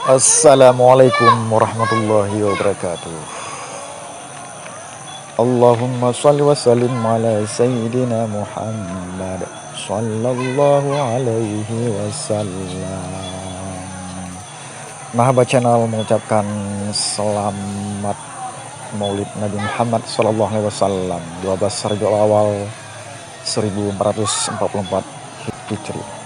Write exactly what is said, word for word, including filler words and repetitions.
Assalamualaikum warahmatullahi wabarakatuh. Allahumma shalli wa sallim ala sayyidina Muhammad sallallahu alaihi wasallam. Mahaba Channel mengucapkan selamat Maulid Nabi Muhammad sallallahu alaihi wasallam, dua belas Rabiul Awal seribu empat ratus empat puluh empat Hijriah.